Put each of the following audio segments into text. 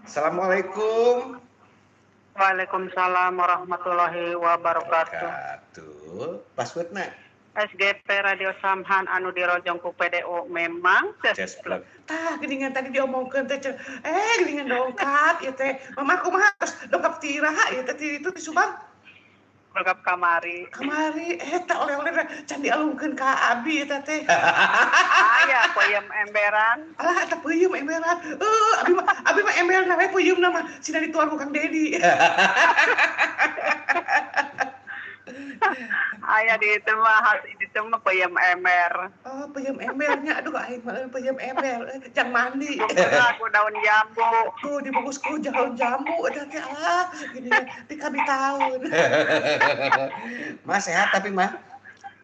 Assalamualaikum. Waalaikumsalam warahmatullahi wabarakatuh. Passwordna? SGP Radio Samhan anu dirojong ku PDO memang cesplek. Tah geuningan tadi diomongkeun teh geuningan dongkap ieu teh. Mama kumaha terus dongkap ti iraha ieu teh ti itu di Subang? Dongkap kamari. Kamari eta oleh-oleh can dialungkeun ka abi eta teh. Aya peuyeum emberan. Alah eta peuyeum emberan. Abi mah emberna we peuyeumna mah sina dituang ku Kang Dedi. Aya di itu mah khas itu mah peuyeum ember. Oh, peuyeum embernya. Aduh aing mah peuyeum ember jang mandi. Aku daun jambu. Tuh dibungkus ku daun jambu eta teh alah gini di kabi taun. Mas sehat tapi mah?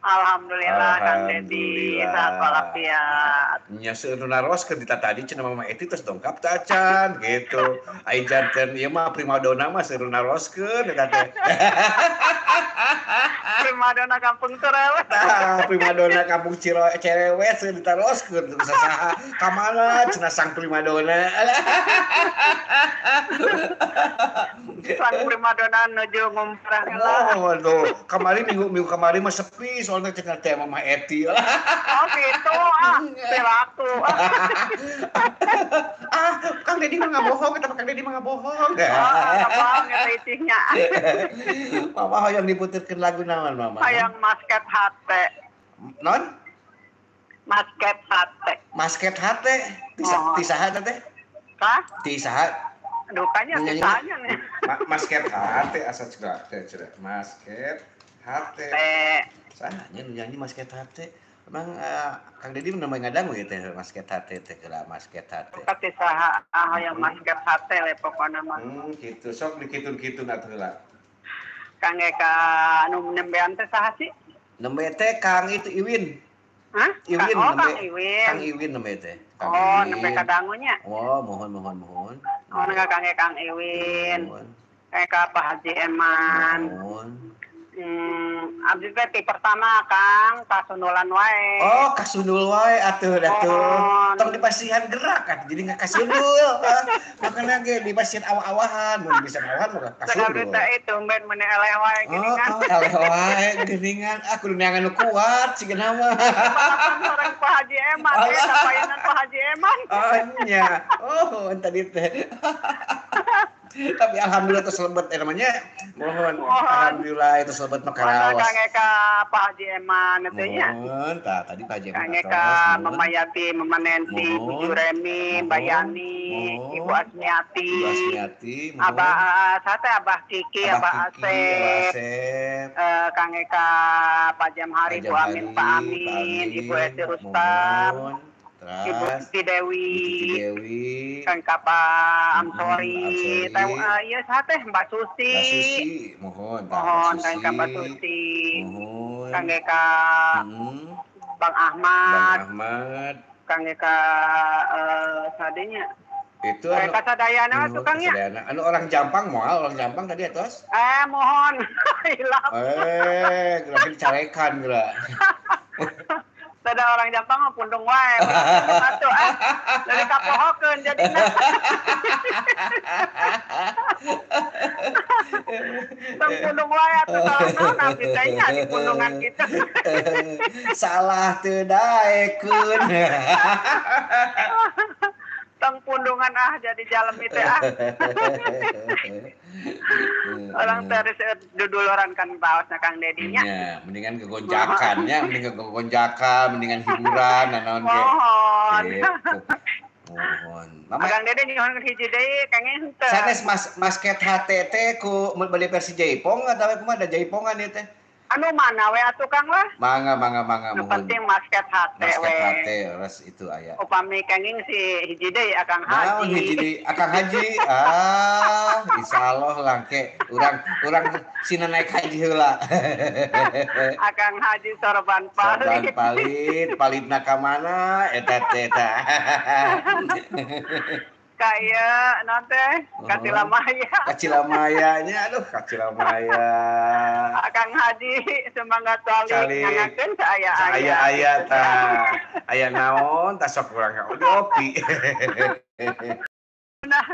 Alhamdulillah Kang Dedi sehat walafiat. Nya seueur nu naroskeun dita tadi cenah Mama Eti tos dongkap teh acan gitu. Ai janten ieu mah primadona mah seueur nu naroskeun eta teh. Primadona kampung Cerewet. Tah, primadona kampung Cerewet seueur ditaroskeun teu saha. Ka mana cenah sang primadona. Sang primadona nuju ngumprah heula. Oh, tuh. Kamari minggu kamari mah sepi soalnya cenah teh Mama Eti. Oh gitu ah, piraku. Ah, Kang Dedi mah ngabohong, eta Kang Dedi mah ngabohong. Oh, ngabohong eta itihnya. Mama hoyong diputerkeun lagu naon Mama? Hoyong Masket Hate. Non? Masket Hate. Masket Hate? Ti saha teh? Hah? Ti saha? Dukanya tisanya nih. Masket Hate asa juga teh cenah. Masket Hate. Sahanya nu nyanyi Masket Hate. Emang Kang Dedi namanya ngadangu ya teh Masket Hate teh geura Masket Hate. Ti saha hoyong Masket Hate le pokona mah. Gitu sok dikitun-kitun atuh heula. Kang Eka anu nembean teh saha sih? Nembe teh Kang itu Iwin. Hah? Iwin oh, nembe. Kang Iwin. Kang Iwin nembe teh. Kang oh, Iwin. Nembe kadangunya. Oh, mohon mohon mohon. Oh, Kang Kang Iwin. Mohon. Eka Pak Haji Eman. Mohon. Abdi teh ti pertama Kang kasundulan wae. Oh, kasundul wae atuh atuh. Tong dipasihan gerak kan jadi nggak kasundul. Makanya ge dipasihan awah-awahan, mun bisa awahan mah kasundul. Abdi teh tumben meuni eleh wae geuningan. Oh, eleh wae geuningan. Ah kudu neangan nu kuat sigana mah. Orang Pak Haji Eman teh sapayanan Pak Haji Eman. Oh nya. Oh, tadi teh. Tapi alhamdulillah itu selebet namanya. Mohon. Alhamdulillah itu selebet mah karaos. Kang Eka Pak Haji Eman itu nya. Mohon, tah tadi Pak Haji Eman. Kang Eka Mama Yati, Mama Nancy, Bu Juremi, Mbak Yani, Ibu Asmiati. Ibu Asmiati, Abah sate Abah Kiki, Abah Asep. Kang Eka Pak Jamhari, Bu Amin, Pak Amin, Ibu Eti Rustam. Ibu Titi Dewi, Kang Kapa Amsori, iya sate Mbak Susi, Mbak Susi, mohon, mohon Kang Kapa Susi, Kang Eka, Bang Ahmad, Kang Eka sadenya, itu anu, Kasadayana tuh Kang ya, anu orang Jampang moal, orang Jampang tadi atos, mohon, hilap, gerak dicarekan gerak. Ada orang Jampang mah pundung wae. Satu ah. Dari kapohokeun jadina. Tong pundung wae atuh salah naon abdi teh nya di pundungan kitu. Salah teu daekeun. Tong pundungan ah jadi jalmi teh ah. Orang terus duduluran kan baosna Kang Dedi nya. Nya, mendingan kegonjakan nya, mendingan kegonjakan, mendingan hiburan naon ge. Mohon. Gitu. Mohon. Mama Kang Dedi nyuhun hiji deui kenging henteu. Sanes Masket HTT ku beli versi Jaipong atawa kumaha da Jaipongan ieu teh? Anu mana we atuh Kang lah? Mangga mangga mangga Nu mohon. penting Masket HT we. Masket HT res itu aya. Upami kenging si hiji deui Akang Haji. Naon hiji deui Akang Haji. Ah, insyaallah langke urang sina naik haji heula. Akang Haji sorban palit. Sorban palit, palitna ka mana eta teh eta. Kaya nanti Kacilamaya. Kacilamaya nya aduh Kacilamaya. Akang Haji semangat calik ngangakeun saaya-aya. Saaya-aya tah. Aya naon tah sok urang ka opi. Nah.